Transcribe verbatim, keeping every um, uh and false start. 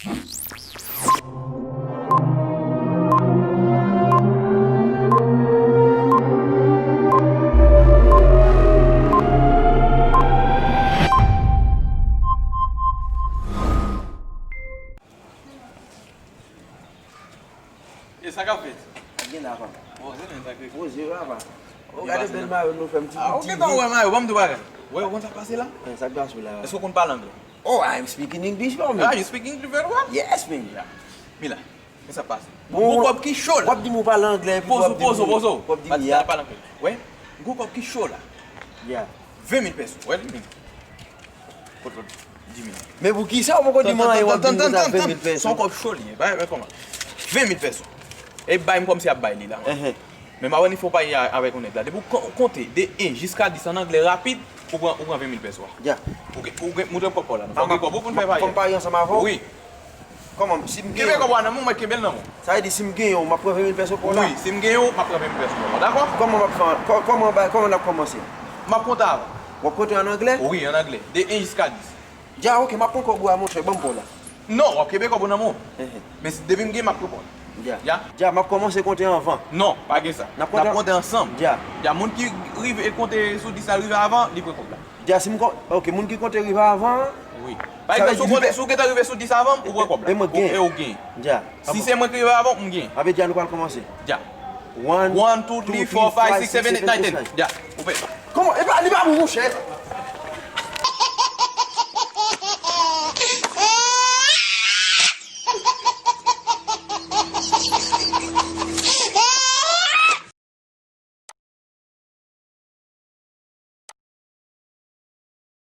E sa k ap fèt? Sa gen la, papa? Bon, se men sa k ret. Poze, papa. Ou gade bèl mayo nou fè m ti. Ah, ou gentan wè mayo, ban m di w bagay. Wè, ou konn sa k pase la? Eh, sa k pase la? Èske ou konn pale anglè? Oh, I'm speaking English, homie. Ah, you speak English very well? Yes, man. Yeah. Mila, men sa k pase. Bon, gwo kòb ki cho la. W ap di m ou pale anglè, epi w ap di m, pozo, pozo. W ap di m, yeah. Pale anglè. Wè, gwo kòb ki cho la. Yeah. Ven mil pèso, wè, ven mil. Kot, kot, di mil. Men poukisa ou poko di m anyen, w ap di m konsa ven mil pèso? Se yon kòb cho li ye, bay, bay kòman. Ven mil pèso. E bay m kòmsi ap bay li la. Men m ap wè ni fò w parye a-, avèk yon nèg la. Depi w kon-, konte de en jiska dis an anglè rapid, ou pran, ou pran ven mil pèso a. Dja. Ou gen, ou gen, montre m kòb pa w la. Fò w gen kòb ou pou n fè parye. Fò m parye ansanm avè w? Wi. Kòman, si m genyen w? Kenbe kòb ou a nan men w, mwen kenbe l nan men w. Sa vle di si m genyen w, m ap pran ven mil pèso pa w la? Wi, si m genyen w, m ap pran ven mil pèso pa w la, dakò? Kòman m ap fè, kò-, kòman, kòman n ap kòmanse? M ap konte avè w. W ap konte an anglè? Wi, an anglè. De en jiska dis. Dja, oke, m ap pran kòb ou a, monchè, ban m pa w la. Non, w ap kenbe kòb ou nan men w. Men si, depi m gen, m ap reponn. Dja. Dja? Dja, m ap kòmanse konte anvan. Non, pa gen sa. N ap konte ansanm. Dja. Dja, moun ki rive konte sou dis la rive avan, li pran kòb la. Dja, si m kon-, oke, moun ki konte rive avan. Wi. Pa egzanp, si w konte, si w gentan rive sou dis avan m, ou pran kòb la. E mwen gen. E ou gen. Dja. Si se mwen ki rive avan w, m gen. Sa vle di a nou pral kòmanse. Dja. One, two, three, four, five, six, seven, eight, nine, ten. Dja. Ou pè. Kòman? E pa, li pa bon, monchè.